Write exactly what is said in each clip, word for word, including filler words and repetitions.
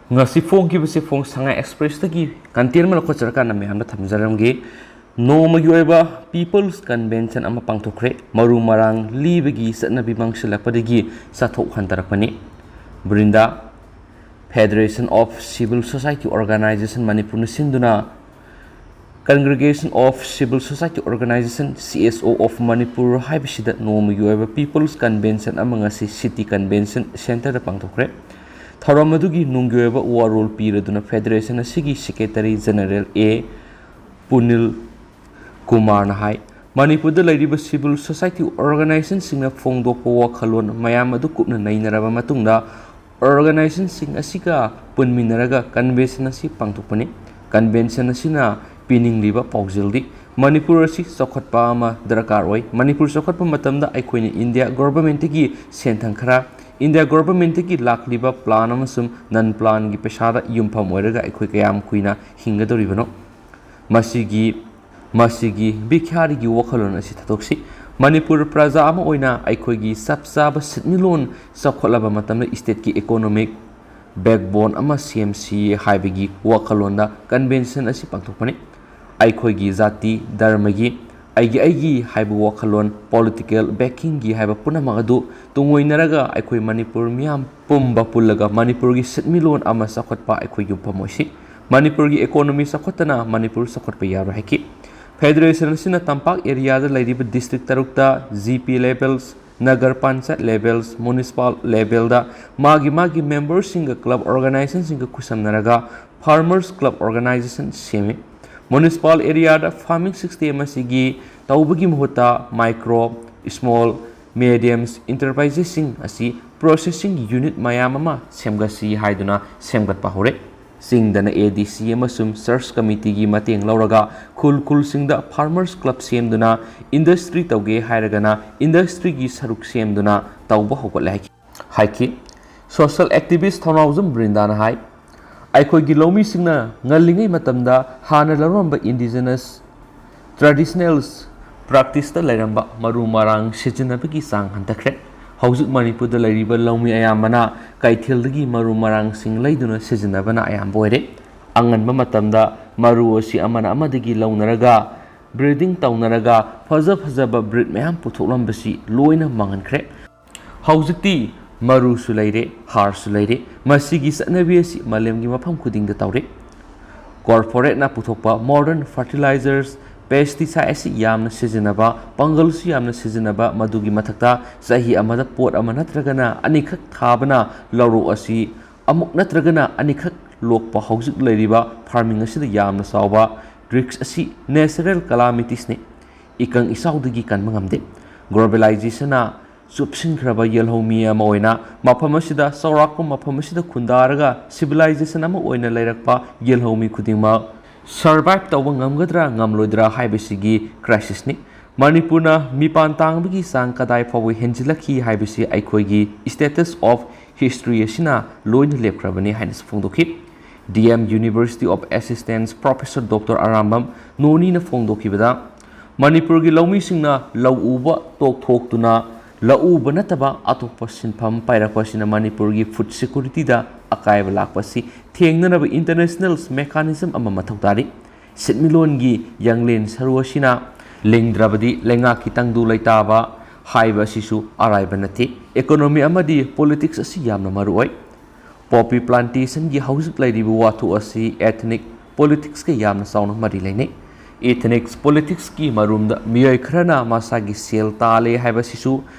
ꯉꯁꯤ ꯐꯣꯡꯈꯤꯕꯁꯤ ꯐꯣꯡ ꯁꯉꯥꯏ ꯑꯦꯛꯁꯄ꯭ꯔꯦꯁꯇꯒꯤ ꯀꯟꯇꯦꯟ ꯑꯃ ꯂꯧꯈꯠꯆꯔꯀꯥꯟꯗ ꯃꯌꯥꯝꯗ ꯊꯝꯖꯔꯝꯒꯦ꯫ ꯅꯣꯡꯃꯒꯤ ꯑꯣꯏꯕ ꯄꯤꯄꯜꯁ ꯀꯟꯚꯦꯟꯁꯟ ꯑꯃ ꯄꯥꯡꯊꯣꯛꯈ꯭ꯔꯦ꯫ ꯃꯔꯨ ꯃꯔꯥꯡ ꯂꯤꯕꯒꯤ ꯆꯠꯅꯕꯤ ꯃꯥꯡꯁꯤꯜꯂꯛꯄꯗꯒꯤ ꯆꯥꯊꯣꯛ ꯍꯟꯊꯔꯛꯄꯅꯤ꯫ ꯕ꯭ꯔꯤꯟꯗꯥ, Federation of Civil Society Organization ꯃꯅꯤꯄꯨꯔꯅ ꯁꯤꯟꯗꯨꯅ Congregation of Civil Society Organization, C S O of Manipur ꯍꯥꯏꯕꯁꯤꯗ ꯅꯣꯡꯃꯒꯤ ꯑꯣꯏꯕ ꯄꯤꯄꯜꯁ ꯀꯟꯚꯦꯟꯁꯟ ꯑꯃ ꯉꯁꯤ ꯁꯤꯇꯤ ꯀꯟꯚꯦꯟꯁꯟ ꯁꯦꯟꯇꯔꯗ ꯄꯥꯡꯊꯣꯛꯈ꯭ꯔꯦ꯫ ꯊꯧꯔꯝ ꯑꯗꯨꯒꯤ ꯅꯨꯡꯒꯤ ꯑꯣꯏꯕ ꯋꯥꯔꯣꯜ ꯄꯤꯔꯗꯨꯅ ꯐꯦꯗꯔꯦꯁꯟ ꯑꯁꯤꯒꯤ ꯁꯦꯀ꯭ꯔꯦꯇꯔꯤ ꯖꯦꯅꯔꯦꯜ ꯑꯦ ꯄꯨꯅꯤꯜ ꯀꯨꯃꯥꯔꯅ ꯍꯥꯏ, ꯃꯅꯤꯄꯨꯔꯗ ꯂꯩꯔꯤꯕ ꯁꯤꯚꯤꯜ ꯁꯣꯁꯥꯏꯇꯤ ꯑꯣꯔꯒꯅꯥꯏꯖꯦꯁꯟꯁꯤꯡꯅ ꯐꯣꯡꯗꯣꯛꯄ ꯋꯥꯈꯜꯂꯣꯟ ꯃꯌꯥꯝ ꯑꯗꯨ ꯀꯨꯞꯅ ꯅꯩꯅꯔꯕ ꯃꯇꯨꯡꯗ ꯑꯣꯔꯒꯅꯥꯏꯖꯦꯁꯟꯁꯤꯡ ꯑꯁꯤꯒ ꯄꯨꯟꯃꯤꯟꯅꯔꯒ ꯀꯟꯚꯦꯟꯁꯟ ꯑꯁꯤ ꯄꯥꯡꯊꯣꯛꯄꯅꯤ꯫ ꯀꯟꯚꯦꯟꯁꯟ ꯑꯁꯤꯅ ꯄꯤꯅꯤꯡꯂꯤꯕ ꯄꯥꯎꯖꯦꯜꯗꯤ ꯃꯅꯤꯄꯨꯔ ꯑꯁꯤ ꯆꯥꯎꯈꯠꯄ ꯑꯃ ꯗꯔꯀꯥꯔ ꯑꯣꯏ꯫ ꯃꯅꯤꯄꯨꯔ ꯆꯥꯎꯈꯠꯄ ꯃꯇꯝꯗ ꯑꯩꯈꯣꯏꯅ ꯏꯟꯗꯤꯌꯥ ꯒꯣꯚꯔꯟꯃꯦꯟꯠꯇꯒꯤ ꯁꯦꯟꯊꯪ ꯈꯔ, ꯏꯟꯗꯤꯌꯥ ꯒꯣꯚꯔꯟꯃꯦꯟꯠꯇꯒꯤ ꯂꯥꯛꯂꯤꯕ ꯄ꯭ꯂꯥꯟ ꯑꯃꯁꯨꯡ ꯅꯟ ꯄ꯭ꯂꯥꯟꯒꯤ ꯄꯩꯁꯥꯗ ꯌꯨꯝꯐꯝ ꯑꯣꯏꯔꯒ ꯑꯩꯈꯣꯏ ꯀꯌꯥꯝ ꯀꯨꯏꯅ ꯍꯤꯡꯒꯗꯧꯔꯤꯕꯅꯣ? ꯃꯁꯤꯒꯤ, ꯃꯁꯤꯒꯤ ꯚꯤꯈ꯭ꯌꯥꯔꯤꯒꯤ ꯋꯥꯈꯜꯂꯣꯟ ꯑꯁꯤ ꯊꯥꯗꯣꯛꯁꯤ꯫ ꯃꯅꯤꯄꯨꯔ ꯄ꯭ꯔꯖꯥ ꯑꯃ ꯑꯣꯏꯅ ꯑꯩꯈꯣꯏꯒꯤ ꯆꯞ ꯆꯥꯕ ꯁꯦꯟꯃꯤꯠꯂꯣꯟ ꯆꯥꯎꯈꯠꯂꯕ ꯃꯇꯝꯗ ꯁ꯭ꯇꯦꯠꯀꯤ ꯏꯀꯣꯅꯣꯃꯤꯛ ꯕꯦꯛꯕꯣꯟ ꯑꯃ ꯁꯦꯝꯁꯤ ꯍꯥꯏꯕꯒꯤ ꯋꯥꯈꯜꯂꯣꯟꯗ ꯀꯟꯚꯦꯟꯁꯟ ꯑꯁꯤ ꯄꯥꯡꯊꯣꯛꯄꯅꯤ꯫ ꯑꯩꯈꯣꯏꯒꯤ ꯖꯥꯇꯤ, ꯙꯔꯃꯒꯤ, ꯑꯩꯒꯤ ꯑꯩꯒꯤ ꯍꯥꯏꯕ ꯋꯥꯈꯜꯂꯣꯟ, ꯄꯣꯂꯤꯇꯤꯀꯦꯜ ꯕꯦꯀꯤꯡꯒꯤ ꯍꯥꯏꯕ ꯄꯨꯝꯅꯃꯛ ꯑꯗꯨ ꯇꯨꯡꯑꯣꯏꯅꯔꯒ ꯑꯩꯈꯣꯏ ꯃꯅꯤꯄꯨꯔ ꯃꯤꯌꯥꯝ ꯄꯨꯝꯕ ꯄꯨꯜꯂꯒ ꯃꯅꯤꯄꯨꯔꯒꯤ ꯁꯦꯟꯃꯤꯠꯂꯣꯟ ꯑꯃ ꯆꯥꯎꯈꯠꯄ ꯑꯩꯈꯣꯏ ꯌꯨꯝꯐꯝ ꯑꯣꯏꯁꯤ꯫ ꯃꯅꯤꯄꯨꯔꯒꯤ ꯏꯀꯣꯅꯣꯃꯤ ꯆꯥꯎꯈꯠꯇꯅ ꯃꯅꯤꯄꯨꯔ ꯆꯥꯎꯈꯠꯄ ꯌꯥꯔꯣꯏ ꯍꯥꯏꯈꯤ꯫ ꯐꯦꯗꯔꯦꯁꯟ ꯑꯁꯤꯅ ꯇꯝꯄꯥꯛ ꯑꯦꯔꯤꯌꯥꯗ ꯂꯩꯔꯤꯕ ꯗꯤꯁꯇ꯭ꯔꯤꯛ ꯇꯔꯨꯛꯇ G P levels, nagar panchayat levels, municipal ꯂꯦꯚꯦꯜꯗ ꯃꯥꯒꯤ ꯃꯥꯒꯤ ꯃꯦꯝꯕꯔꯁꯤꯡꯒ ꯀ꯭ꯂꯕ ꯑꯣꯔꯒꯅꯥꯏꯖꯦꯁꯟꯁꯤꯡꯒ ꯈꯨꯠꯁꯝꯅꯔꯒ ꯐꯥꯔꯃꯔꯁ ꯀ꯭ꯂꯕ ꯑꯣꯔꯒꯅꯥꯏꯖꯦꯁꯟ ꯁꯦꯝꯃꯤ꯫ ꯃ꯭ꯌꯨꯅꯤꯁꯤꯄꯥꯜ ꯑꯦꯔꯤꯌꯥꯗ ꯐꯥꯔꯃꯤꯡ ꯁꯤꯁꯇꯦꯝ ꯑꯁꯤꯒꯤ ꯇꯧꯕꯒꯤ ꯃꯍꯨꯠꯇ ꯃꯥꯏꯀ꯭ꯔꯣ, ꯁ꯭ꯃꯣꯜ, ꯃꯦꯗꯤꯌꯝꯁ ꯏꯟꯇꯔꯄ꯭ꯔꯥꯏꯖꯦꯁꯁꯤꯡ ꯑꯁꯤ ꯄ꯭ꯔꯣꯁꯦꯁꯤꯡ ꯌꯨꯅꯤꯠ ꯃꯌꯥꯝ ꯑꯃ ꯁꯦꯝꯒꯠꯁꯤ ꯍꯥꯏꯗꯨꯅ ꯁꯦꯝꯒꯠꯄ ꯍꯧꯔꯦ꯫ ꯆꯤꯡꯗꯅ ꯑꯦ ꯗꯤ ꯁꯤ ꯑꯃꯁꯨꯡ ꯆꯔꯆ ꯀꯃꯤꯇꯤꯒꯤ ꯃꯇꯦꯡ ꯂꯧꯔꯒ ꯈꯨꯜ ꯈꯨꯜꯁꯤꯡꯗ ꯐꯥꯔꯃꯔꯁ ꯀ꯭ꯂꯕ ꯁꯦꯝꯗꯨꯅ ꯏꯟꯗꯁꯇ꯭ꯔꯤ ꯇꯧꯒꯦ ꯍꯥꯏꯔꯒꯅ ꯏꯟꯗꯁꯇ꯭ꯔꯤꯒꯤ ꯁꯔꯨꯛ ꯁꯦꯝꯗꯨꯅ ꯇꯧꯕ ꯍꯧꯒꯠꯂꯦ ꯍꯥꯏꯈꯤ꯫ ꯍꯥꯏꯈꯤ꯫ ꯁꯣꯁꯤꯌꯦꯜ ꯑꯦꯛꯇꯤꯚꯤꯁ ꯊꯧꯅꯥꯎꯖꯝ ꯕ꯭ꯔꯤꯟꯗꯥꯅ ꯍꯥꯏ, ꯑꯩꯈꯣꯏꯒꯤ ꯂꯧꯃꯤꯁꯤꯡꯅ ꯉꯜꯂꯤꯉꯩ ꯃꯇꯝꯗ ꯍꯥꯟꯅ ꯂꯧꯔꯝꯕ ꯏꯟꯗꯤꯖꯤꯅꯁ ꯇ꯭ꯔꯦꯗꯤꯁꯅꯦꯜꯁ ꯄ꯭ꯔꯥꯛꯇꯤꯁꯇ ꯂꯩꯔꯝꯕ ꯃꯔꯨ ꯃꯔꯥꯡ ꯁꯤꯖꯤꯟꯅꯕꯒꯤ ꯆꯥꯡ ꯍꯟꯊꯈ꯭ꯔꯦ꯫ ꯍꯧꯖꯤꯛ ꯃꯅꯤꯄꯨꯔꯗ ꯂꯩꯔꯤꯕ ꯂꯧꯃꯤ ꯑꯌꯥꯝꯕꯅ ꯀꯩꯊꯦꯜꯗꯒꯤ ꯃꯔꯨ ꯃꯔꯥꯡꯁꯤꯡ ꯂꯩꯗꯨꯅ ꯁꯤꯖꯤꯟꯅꯕꯅ ꯑꯌꯥꯝꯕ ꯑꯣꯏꯔꯦ꯫ ꯑꯉꯟꯕ ꯃꯇꯝꯗ ꯃꯔꯨ ꯑꯁꯤ ꯑꯃꯅ ꯑꯃꯗꯒꯤ ꯂꯧꯅꯔꯒ breeding ꯇꯧꯅꯔꯒ ꯐꯖ ꯐꯖꯕ breed ꯃꯌꯥꯝ ꯄꯨꯊꯣꯛꯂꯝꯕꯁꯤ ꯂꯣꯏꯅ ꯃꯥꯡꯍꯟꯈ꯭ꯔꯦ꯫ ꯍꯧꯖꯤꯛꯇꯤ ꯃꯔꯨꯁꯨ ꯂꯩꯔꯦ, ꯍꯥꯔꯁꯨ ꯂꯩꯔꯦ꯫ ꯃꯁꯤꯒꯤ ꯆꯠꯅꯕꯤ ꯑꯁꯤ ꯃꯥꯂꯦꯝꯒꯤ ꯃꯐꯝ ꯈꯨꯗꯤꯡꯗ ꯇꯧꯔꯦ꯫ Corporateꯅ ꯄꯨꯊꯣꯛꯄ modern fertilizers, pesticide ꯑꯁꯤ ꯌꯥꯝꯅ ꯁꯤꯖꯤꯟꯅꯕ, ꯄꯥꯡꯒꯜꯁꯨ ꯌꯥꯝꯅ ꯁꯤꯖꯤꯟꯅꯕ, ꯃꯗꯨꯒꯤ ꯃꯊꯛꯇ ꯆꯍꯤ ꯑꯃꯗ ꯄꯣꯠ ꯑꯃ ꯅꯠꯇ꯭ꯔꯒꯅ ꯑꯅꯤꯈꯛ ꯊꯥꯕꯅ ꯂꯧꯔꯣꯛ ꯑꯁꯤ ꯑꯃꯨꯛ ꯅꯠꯇ꯭ꯔꯒꯅ ꯑꯅꯤꯈꯛ ꯂꯣꯛꯄ ꯍꯧꯖꯤꯛ ꯂꯩꯔꯤꯕ farming ꯑꯁꯤꯗ ꯌꯥꯝꯅ ꯆꯥꯎꯕ risk ꯑꯁꯤ natural calamitiesꯅꯤ꯫ ꯏꯀꯪ ꯏꯆꯥꯎꯗꯒꯤ ꯀꯟꯕ ꯉꯝꯗꯦ꯫ Globalizationꯅ ꯆꯨꯞꯁꯤꯟꯈ꯭ꯔꯕ ꯌꯦꯜꯍꯧꯃꯤ ꯑꯃ ꯑꯣꯏꯅ ꯃꯐꯝ ꯑꯁꯤꯗ ꯆꯥꯎꯔꯥꯛꯄ ꯃꯐꯝ ꯑꯁꯤꯗ ꯈꯨꯟꯗꯥꯔꯒ civilization ꯑꯃ ꯑꯣꯏꯅ ꯂꯩꯔꯛꯄ ꯌꯦꯜꯍꯧꯃꯤ ꯈꯨꯗꯤꯡꯃꯛ survive ꯇꯧꯕ ꯉꯝꯒꯗ꯭ꯔꯥ ꯉꯝꯂꯣꯏꯗ꯭ꯔꯥ ꯍꯥꯏꯕꯁꯤꯒꯤ crisisꯅꯤ꯫ ꯃꯅꯤꯄꯨꯔꯅ ꯃꯤꯄꯥꯟ ꯇꯥꯡꯕꯒꯤ ꯆꯥꯡ ꯀꯗꯥꯏ ꯐꯥꯎꯕ ꯍꯦꯟꯖꯤꯜꯂꯛꯈꯤ ꯍꯥꯏꯕꯁꯤ ꯑꯩꯈꯣꯏꯒꯤ status of history ꯑꯁꯤꯅ ꯂꯣꯏꯅ ꯂꯦꯞꯈ꯭ꯔꯕꯅꯤ ꯍꯥꯏꯅꯁꯨ ꯐꯣꯡꯗꯣꯛꯈꯤ꯫ D M University of Assistant Professor Doctor Arambam ꯅꯣꯅꯤꯅ ꯐꯣꯡꯗꯣꯛꯈꯤꯕꯗ, ꯃꯅꯤꯄꯨꯔꯒꯤ ꯂꯧꯃꯤꯁꯤꯡꯅ ꯂꯧ ꯎꯕ ꯇꯣꯛꯊꯣꯛꯇꯨꯅ ꯂꯧ ꯎꯕ ꯅꯠꯇꯕ ꯑꯇꯣꯞꯄ ꯁꯤꯟꯐꯝ ꯄꯥꯏꯔꯛꯄ ꯑꯁꯤꯅ ꯃꯅꯤꯄꯨꯔꯒꯤ food securityꯗ ꯑꯀꯥꯏꯕ ꯂꯥꯛꯄ ꯑꯁꯤ ꯊꯦꯡꯅꯅꯕ international mechanism ꯑꯃ ꯃꯊꯧ ꯇꯥꯔꯤ꯫ ꯁꯦꯟꯃꯤꯠꯂꯣꯟꯒꯤ ꯌꯥꯡꯂꯦꯟ ꯁꯔꯨ ꯑꯁꯤꯅ ꯂꯤꯡꯗ꯭ꯔꯕꯗꯤ ꯂꯩꯉꯥꯛꯀꯤ ꯇꯪꯗꯨ ꯂꯩꯇꯥꯕ ꯍꯥꯏꯕ ꯑꯁꯤꯁꯨ ꯑꯔꯥꯏꯕ ꯅꯠꯇꯦ꯫ Economy ꯑꯃꯗꯤ politics ꯑꯁꯤ ꯌꯥꯝꯅ ꯃꯔꯨ ꯑꯣꯏ꯫ Poppy plantationꯒꯤ ꯍꯧꯖꯤꯛ ꯂꯩꯔꯤꯕ ꯋꯥꯊꯣꯛ ꯑꯁꯤ ethnic politicsꯀ ꯌꯥꯝꯅ ꯆꯥꯎꯅ ꯃꯔꯤ ꯂꯩꯅꯩ꯫ Ethnics politicsꯀꯤ ꯃꯔꯨꯝꯗ ꯃꯤꯑꯣꯏ ꯈꯔꯅ ꯃꯁꯥꯒꯤ ꯁꯦꯜ ꯇꯥꯜꯂꯦ ꯍꯥꯏꯕꯁꯤꯁꯨ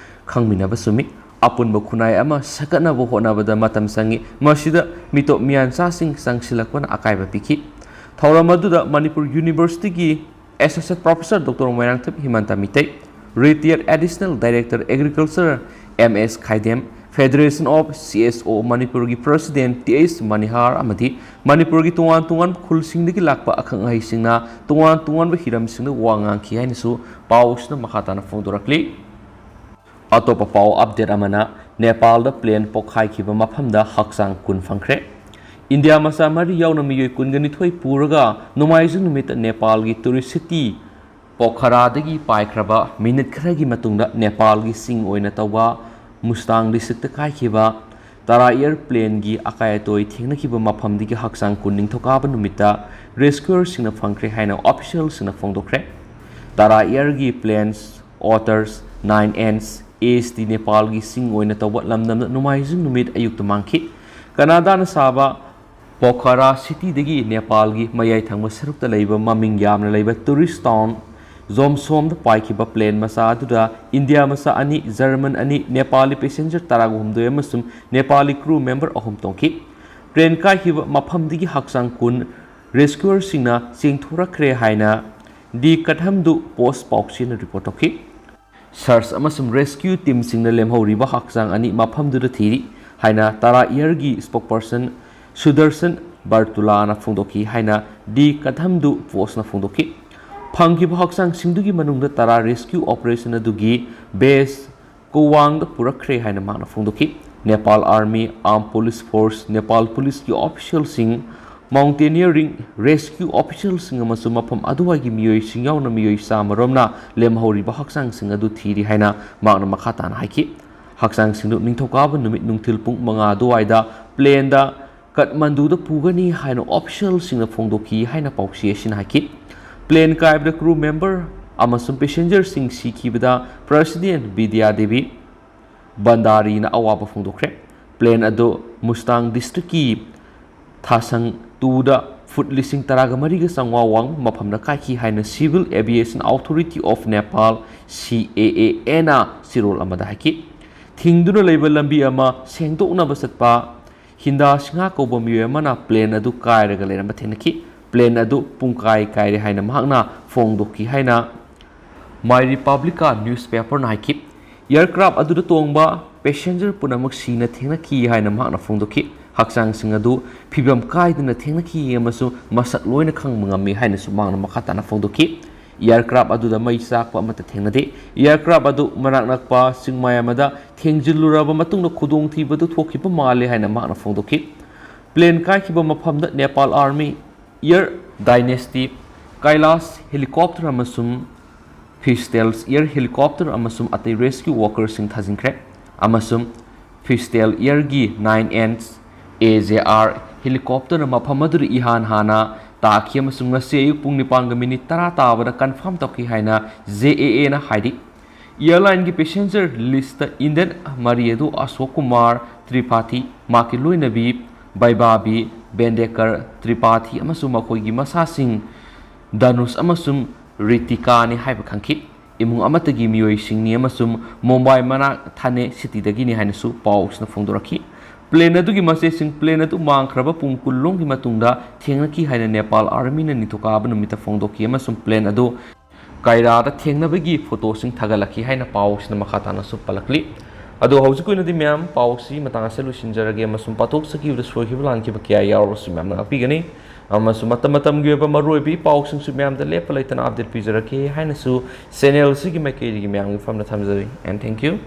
ꯈꯪꯃꯤꯟꯅꯕ ꯆꯨꯝꯃꯤ꯫ ꯑꯄꯨꯟꯕ ꯈꯨꯟꯅꯥꯏ ꯑꯃ ꯁꯦꯝꯒꯠꯅꯕ ꯍꯣꯠꯅꯕꯗ ꯃꯇꯝ ꯆꯪꯏ꯫ ꯃꯁꯤꯗ ꯃꯤꯇꯣꯞ ꯃꯤꯌꯥꯟꯆꯥꯁꯤꯡ ꯆꯪꯁꯤꯜꯂꯛꯄꯅ ꯑꯀꯥꯏꯕ ꯄꯤꯈꯤ꯫ ꯊꯧꯔꯝ ꯑꯗꯨꯗ Manipur Universityꯒꯤ Associate Professor Doctor Moirangthem ꯍꯤꯃꯟꯇ Meitei, Retired Additional Director Agriculture M S Khaidem, Federation of C S O ꯃꯅꯤꯄꯨꯔꯒꯤ President T H ꯃꯅꯤꯍꯥꯔ ꯑꯃꯗꯤ ꯃꯅꯤꯄꯨꯔꯒꯤ ꯇꯣꯉꯥꯟ ꯇꯣꯉꯥꯟꯕ ꯈꯨꯜꯁꯤꯡꯗꯒꯤ ꯂꯥꯛꯄ ꯑꯈꯪ ꯑꯍꯩꯁꯤꯡꯅ ꯇꯣꯉꯥꯟ ꯇꯣꯉꯥꯟꯕ ꯍꯤꯔꯝꯁꯤꯡꯗ ꯋꯥ ꯉꯥꯡꯈꯤ ꯍꯥꯏꯅꯁꯨ ꯄꯥꯎ ꯑꯁꯤꯅ ꯃꯈꯥ ꯇꯥꯅ ꯐꯣꯡꯗꯣꯔꯛꯂꯤ꯫ ꯑꯇꯣꯞꯄ ꯄꯥꯎ update ꯑꯃꯅ, ꯅꯦꯄꯥꯜꯗ plane ꯄꯣꯈꯥꯏꯈꯤꯕ ꯃꯐꯝꯗ ꯍꯛꯆꯥꯡ ꯀꯨꯟ ꯐꯪꯈ꯭ꯔꯦ꯫ ꯏꯟꯗꯤꯌꯥ ꯃꯆꯥ ꯃꯔꯤ ꯌꯥꯎꯅ ꯃꯤꯑꯣꯏ ꯀꯨꯟꯒ ꯅꯤꯊꯣꯏ ꯄꯨꯔꯒ ꯅꯣꯡꯃꯥꯏꯖꯤꯡ ꯅꯨꯃꯤꯠꯇ ꯅꯦꯄꯥꯜꯒꯤ tourist city ꯄꯣꯈꯔꯥꯗꯒꯤ ꯄꯥꯏꯈ꯭ꯔꯕ minute ꯈꯔꯒꯤ ꯃꯇꯨꯡꯗ ꯅꯦꯄꯥꯜꯒꯤ ꯆꯤꯡ ꯑꯣꯏꯅ ꯇꯧꯕ ꯃꯨꯁꯇꯥꯡ ꯗꯤꯁꯇ꯭ꯔꯤꯛꯇ ꯀꯥꯏꯈꯤꯕ ꯇꯥꯔꯥ ꯏꯌꯔ ꯄ꯭ꯂꯦꯟꯒꯤ ꯑꯀꯥꯏ ꯑꯇꯣꯏ ꯊꯦꯡꯅꯈꯤꯕ ꯃꯐꯝꯗꯒꯤ ꯍꯛꯆꯥꯡ ꯀꯨꯟ ꯅꯤꯡꯊꯧꯀꯥꯕ ꯅꯨꯃꯤꯠꯇ ꯔꯦꯁꯀ꯭ꯌꯨꯌꯔꯁꯤꯡꯅ ꯐꯪꯈ꯭ꯔꯦ ꯍꯥꯏꯅ ꯑꯣꯐꯤꯁꯤꯌꯦꯜꯁꯤꯡꯅ ꯐꯣꯡꯗꯣꯛꯈ꯭ꯔꯦ꯫ ꯇꯥꯔꯥ ꯏꯌꯔꯒꯤ ꯄ꯭ꯂꯦꯟꯁ ꯑꯣꯇꯔꯁ ꯅꯥꯏꯟ ꯑꯦꯟꯁ ꯑꯦ ꯑꯦꯁ ꯇꯤ ꯅꯦꯄꯥꯜꯒꯤ ꯆꯤꯡ ꯑꯣꯏꯅ ꯇꯧꯕ ꯂꯝꯗꯝꯗ ꯅꯣꯡꯃꯥꯏꯖꯤꯡ ꯅꯨꯃꯤꯠ ꯑꯌꯨꯛꯇ ꯃꯥꯡꯈꯤ꯫ ꯀꯅꯥꯗꯥꯅ ꯁꯥꯕ ꯄꯣꯈꯥꯔꯥ ꯁꯤꯇꯤꯗꯒꯤ ꯅꯦꯄꯥꯜꯒꯤ ꯃꯌꯥꯏ ꯊꯪꯕ ꯁꯔꯨꯛꯇ ꯂꯩꯕ ꯃꯃꯤꯡ ꯌꯥꯝꯅ ꯂꯩꯕ ꯇꯨꯔꯤꯁ ꯇꯥꯎꯟ ꯖꯣꯝꯁꯣꯝꯗ ꯄꯥꯏꯈꯤꯕ ꯄ꯭ꯂꯦꯟ ꯃꯆꯥ ꯑꯗꯨꯗ ꯏꯟꯗꯤꯌꯥ ꯃꯆꯥ ꯑꯅꯤ, ꯖꯔꯃꯟ ꯑꯅꯤ, ꯅꯦꯄꯥꯂꯤ ꯄꯦꯁꯦꯟꯖꯔ ꯇꯔꯥꯒ ꯍꯨꯝꯗꯣꯏ ꯑꯃꯁꯨꯡ ꯅꯦꯄꯥꯂꯤ ꯀ꯭ꯔꯨ ꯃꯦꯝꯕꯔ ꯑꯍꯨꯝ ꯇꯣꯡꯈꯤ꯫ ꯄ꯭ꯂꯦꯟ ꯀꯥꯏꯈꯤꯕ ꯃꯐꯝꯗꯒꯤ ꯍꯛꯆꯥꯡ ꯀꯨꯟ ꯔꯦꯁꯀ꯭ꯌꯨꯌꯔꯁꯤꯡꯅ ꯆꯦꯡꯊꯣꯔꯛꯈ꯭ꯔꯦ ꯍꯥꯏꯅ ꯗꯤ ꯀꯊꯝꯗꯨ ꯄꯣꯁ ꯄꯥꯎꯆꯦꯅ ꯔꯤꯄꯣꯔꯠ ꯇꯧꯈꯤ꯫ ꯁꯔꯆ ꯑꯃꯁꯨꯡ ꯔꯦꯁꯀ꯭ꯌꯨ ꯇꯤꯝꯁꯤꯡꯅ ꯂꯦꯝꯍꯧꯔꯤꯕ ꯍꯛꯆꯥꯡ ꯑꯅꯤ ꯃꯐꯝꯗꯨꯗ ꯊꯤꯔꯤ ꯍꯥꯏꯅ ꯇꯥꯔꯥ ꯏꯌꯔꯒꯤ ꯁ꯭ꯄꯣꯛꯄꯔꯁꯟ ꯁꯨꯗꯔꯁꯟ ꯕꯔꯇꯨꯂꯥꯅ ꯐꯣꯡꯗꯣꯛꯈꯤ ꯍꯥꯏꯅ ꯗꯤ ꯀꯊꯝꯗꯨ ꯄꯣꯁꯅ ꯐꯣꯡꯗꯣꯛꯈꯤ꯫ ꯐꯪꯈꯤꯕ ꯍꯛꯆꯥꯡꯁꯤꯡꯗꯨꯒꯤ ꯃꯅꯨꯡꯗ ꯇꯔꯥ ꯔꯦꯁꯀ꯭ꯌꯨ ꯑꯣꯄꯔꯦꯁꯟ ꯑꯗꯨꯒꯤ ꯕꯦꯁ ꯀꯣꯋꯥꯡꯗ ꯄꯨꯔꯛꯈ꯭ꯔꯦ ꯍꯥꯏꯅ ꯃꯍꯥꯛꯅ ꯐꯣꯡꯗꯣꯛꯈꯤ꯫ Nepal army, armed police force, Nepal ꯄꯨꯂꯤꯁꯀꯤ ꯑꯣꯐꯤꯁꯤꯌꯦꯜꯁꯤꯡ, ꯃꯥꯎꯟꯇꯦꯅꯤꯌꯔꯤꯡ ꯔꯦꯁꯀ꯭ꯌꯨ ꯑꯣꯐꯤꯁꯤꯌꯦꯜꯁꯤꯡ ꯑꯃꯁꯨꯡ ꯃꯐꯝ ꯑꯗꯨꯋꯥꯏꯒꯤ ꯃꯤꯑꯣꯏꯁꯤꯡ ꯌꯥꯎꯅ ꯃꯤꯑꯣꯏ ꯆꯥꯝꯃꯔꯣꯝꯅ ꯂꯦꯝꯍꯧꯔꯤꯕ ꯍꯛꯆꯥꯡꯁꯤꯡ ꯑꯗꯨ ꯊꯤꯔꯤ ꯍꯥꯏꯅ ꯃꯍꯥꯛꯅ ꯃꯈꯥ ꯇꯥꯅ ꯍꯥꯏꯈꯤ꯫ ꯍꯛꯆꯥꯡꯁꯤꯡꯗꯨ ꯅꯤꯡꯊꯧꯀꯥꯕ ꯅꯨꯃꯤꯠ ꯅꯨꯡꯊꯤꯜ ꯄꯨꯡ ꯃꯉꯥ ꯑꯗꯨꯋꯥꯏꯗ ꯄ꯭ꯂꯦꯟꯗ ꯀꯠꯃꯟꯗꯨꯗ ꯄꯨꯒꯅꯤ ꯍꯥꯏꯅ ꯑꯣꯐꯤꯁꯤꯌꯦꯜꯁꯤꯡꯅ ꯐꯣꯡꯗꯣꯛꯈꯤ ꯍꯥꯏꯅ ꯄꯥꯎꯆꯦ ꯑꯁꯤꯅ ꯍꯥꯏꯈꯤ꯫ ꯄ꯭ꯂꯦꯟ ꯀꯥꯏꯕꯗ ꯀ꯭ꯔꯨ ꯃꯦꯝꯕꯔ ꯑꯃꯁꯨꯡ ꯄꯦꯁꯦꯟꯖꯔꯁꯤꯡ ꯁꯤꯈꯤꯕꯗ ꯄ꯭ꯔꯁꯤꯗꯦꯟ ꯕꯤꯗ꯭ꯌꯥ ꯗꯦꯕꯤ, ꯕꯟꯗꯥꯔꯤꯅ ꯑꯋꯥꯕ ꯐꯣꯡꯗꯣꯛꯈ꯭ꯔꯦ꯫ ꯄ꯭ꯂꯦꯟ ꯑꯗꯨ ꯃꯨꯁꯇꯥꯡ ꯗꯤꯁꯇ꯭ꯔꯤꯛꯀꯤ ꯊꯥꯁꯪ ꯇꯨꯗ ꯐꯨꯠ ꯂꯤꯁꯤꯡ ꯇꯔꯥꯒ ꯃꯔꯤꯒ ꯆꯥꯝꯃꯉꯥ ꯋꯥꯡꯕ ꯃꯐꯝꯗ ꯀꯥꯏꯈꯤ ꯍꯥꯏꯅ civil aviation authority of Nepal, ꯁꯤ ꯑꯦ ꯑꯦ ꯑꯦꯟꯅ ꯆꯦꯔꯣꯜ ꯑꯃꯗ ꯍꯥꯏꯈꯤ꯫ ꯊꯤꯡꯗꯨꯅ ꯂꯩꯕ ꯂꯝꯕꯤ ꯑꯃ ꯁꯦꯡꯗꯣꯛꯅꯕ ꯆꯠꯄ ꯍꯤꯟꯗꯥ ꯁꯤꯡꯍ ꯀꯧꯕ ꯃꯤꯑꯣꯏ ꯑꯃꯅ ꯄ꯭ꯂꯦꯟ ꯑꯗꯨ ꯀꯥꯏꯔꯒ ꯂꯩꯔꯝꯕ ꯊꯦꯡꯅꯈꯤ꯫ ꯄ꯭ꯂꯦꯟ ꯑꯗꯨ ꯄꯨꯡꯀꯥꯏ ꯀꯥꯏꯔꯦ ꯍꯥꯏꯅ ꯃꯍꯥꯛꯅ ꯐꯣꯡꯗꯣꯛꯈꯤ ꯍꯥꯏꯅ ꯃꯥꯏ ꯔꯤꯄꯥꯕ꯭ꯂꯤꯀꯥ ꯅ꯭ꯌꯨꯁꯄꯦꯄꯔꯅ ꯍꯥꯏꯈꯤ꯫ ꯑꯦꯌꯔꯀ꯭ꯔꯥꯐ ꯑꯗꯨꯗ ꯇꯣꯡꯕ ꯄꯦꯁꯦꯟꯖꯔ ꯄꯨꯝꯅꯃꯛ ꯁꯤꯅ ꯊꯦꯡꯅꯈꯤ ꯍꯥꯏꯅ ꯃꯍꯥꯛꯅ ꯐꯣꯡꯗꯣꯛꯈꯤ꯫ ꯍꯛꯆꯥꯡꯁꯤꯡ ꯑꯗꯨ ꯐꯤꯕꯝ ꯀꯥꯏꯗꯅ ꯊꯦꯡꯅꯈꯤ ꯑꯃꯁꯨꯡ ꯃꯁꯛ ꯂꯣꯏꯅ ꯈꯪꯕ ꯉꯝꯃꯤ ꯍꯥꯏꯅꯁꯨ ꯃꯍꯥꯛꯅ ꯃꯈꯥ ꯇꯥꯅ ꯐꯣꯡꯗꯣꯛꯈꯤ꯫ ꯑꯦꯌꯔꯀ꯭ꯔꯥꯐ ꯑꯗꯨꯗ ꯃꯩ ꯆꯥꯛꯄ ꯑꯃꯠꯇ ꯊꯦꯡꯅꯗꯦ꯫ ꯑꯦꯌꯔꯀ꯭ꯔꯥꯐ ꯑꯗꯨ ꯃꯅꯥꯛ ꯅꯛꯄ ꯆꯤꯡꯃꯥꯏ ꯑꯃꯗ ꯊꯦꯡꯖꯤꯜꯂꯨꯔꯕ ꯃꯇꯨꯡꯗ ꯈꯨꯗꯣꯡꯊꯤꯕꯗꯨ ꯊꯣꯛꯈꯤꯕ ꯃꯥꯜꯂꯦ ꯍꯥꯏꯅ ꯃꯍꯥꯛꯅ ꯐꯣꯡꯗꯣꯛꯈꯤ꯫ ꯄ꯭ꯂꯦꯟ ꯀꯥꯏꯈꯤꯕ ꯃꯐꯝꯗ Nepal army, Air Dynasty, Kailash Helicopter ꯑꯃꯁꯨꯡ ꯐꯤꯁꯇꯦꯜꯁ ꯑꯦꯌꯔ ꯍꯦꯂꯤꯀꯣꯞꯇꯔ ꯑꯃꯁꯨꯡ ꯑꯇꯩ ꯔꯦꯁꯀ꯭ꯌꯨ ꯋꯥꯔꯀꯔꯁꯤꯡ ꯊꯥꯖꯤꯟꯈ꯭ꯔꯦ꯫ ꯑꯃꯁꯨꯡ Fishtail Airꯒꯤ nine N A J R helicopterꯅ ꯃꯐꯝ ꯑꯗꯨꯗ ꯏꯍꯥꯟ ꯍꯥꯟꯅ ꯇꯥꯈꯤ ꯑꯃꯁꯨꯡ ꯉꯁꯤ ꯑꯌꯨꯛ ꯄꯨꯡ ꯅꯤꯄꯥꯟꯒ ꯃꯤꯅꯤꯠ ꯇꯔꯥ ꯇꯥꯕꯗ confirm ꯇꯧꯈꯤ ꯍꯥꯏꯅ J A Aꯅ ꯍꯥꯏꯔꯤ꯫ Airlineꯒꯤ passenger listꯇ Indian ꯃꯔꯤ ꯑꯗꯨ ꯑꯁꯣꯛ ꯀꯨꯃꯥꯔ ꯇ꯭ꯔꯤꯄꯥꯊꯤ, ꯃꯍꯥꯛꯀꯤ ꯂꯣꯏꯅꯕꯤ ꯕꯩꯕꯥꯕꯤ ꯕꯦꯟꯗꯦꯀꯔ ꯇ꯭ꯔꯤꯄꯥꯊꯤ ꯑꯃꯁꯨꯡ ꯃꯈꯣꯏꯒꯤ ꯃꯆꯥꯁꯤꯡ ꯙꯅꯨꯁ ꯑꯃꯁꯨꯡ ꯔꯤꯇꯤꯀꯥꯅꯤ ꯍꯥꯏꯕ ꯈꯪꯈꯤ꯫ ꯏꯃꯨꯡ ꯑꯃꯠꯇꯒꯤ ꯃꯤꯑꯣꯏꯁꯤꯡꯅꯤ ꯑꯃꯁꯨꯡ ꯃꯨꯝꯕꯥꯏ ꯃꯅꯥꯛ ꯊꯥꯅꯦ cityꯗꯒꯤꯅꯤ ꯍꯥꯏꯅꯁꯨ ꯄꯥꯎꯁꯤꯅ ꯐꯣꯡꯗꯣꯔꯛꯈꯤ꯫ Plane ꯑꯗꯨꯒꯤ ꯃꯆꯦꯁꯤꯡ plane ꯑꯗꯨ ꯃꯥꯡꯈ꯭ꯔꯕ ꯄꯨꯡ ꯀꯨꯟ ꯂꯣꯝꯒꯤ ꯃꯇꯨꯡꯗ ꯊꯦꯡꯅꯈꯤ ꯍꯥꯏꯅ ꯅꯦꯄꯥꯜ Armyꯅ ꯅꯤꯡꯊꯧꯀꯥꯕ ꯅꯨꯃꯤꯠꯇ ꯐꯣꯡꯗꯣꯛꯈꯤ ꯑꯃꯁꯨꯡ plane ꯑꯗꯨ ꯀꯥꯏꯔꯥꯗ ꯊꯦꯡꯅꯕꯒꯤ photoꯁꯤꯡ ꯊꯥꯒꯠꯂꯛꯈꯤ ꯍꯥꯏꯅ ꯄꯥꯎꯁꯤꯅ ꯃꯈꯥ ꯇꯥꯅꯁꯨ ꯄꯜꯂꯛꯂꯤ꯫ ꯑꯗꯣ ꯍꯧꯖꯤꯛꯀꯤ ꯑꯣꯏꯅꯗꯤ ꯃꯌꯥꯝ ꯄꯥꯎꯁꯤ ꯃꯇꯥꯡ ꯑꯁꯤꯗ ꯂꯣꯏꯁꯤꯟꯖꯔꯒꯦ ꯑꯃꯁꯨꯡ ꯄꯥꯊꯣꯛꯆꯈꯤꯕꯗ ꯁꯣꯏꯈꯤꯕ ꯂꯥꯟꯈꯤꯕ ꯀꯌꯥ ꯌꯥꯎꯔꯕꯁꯨ ꯃꯌꯥꯝꯅ ꯉꯥꯛꯄꯤꯒꯅꯤ꯫ ꯑꯃꯁꯨꯡ ꯃꯇꯝ ꯃꯇꯝꯒꯤ ꯑꯣꯏꯕ ꯃꯔꯨꯑꯣꯏꯕ ꯏ ꯄꯥꯎꯁꯤꯡꯁꯨ ꯃꯌꯥꯝꯗ ꯂꯦꯞꯄ ꯂꯩꯇꯅ update ꯄꯤꯖꯔꯛꯀꯦ ꯍꯥꯏꯅꯁꯨ channel ꯑꯁꯤꯒꯤ ꯃꯥꯏꯀꯩꯗꯒꯤ ꯃꯌꯥꯝꯒꯤ ꯃꯐꯝꯗ ꯊꯝꯖꯔꯤ꯫ And thank you꯫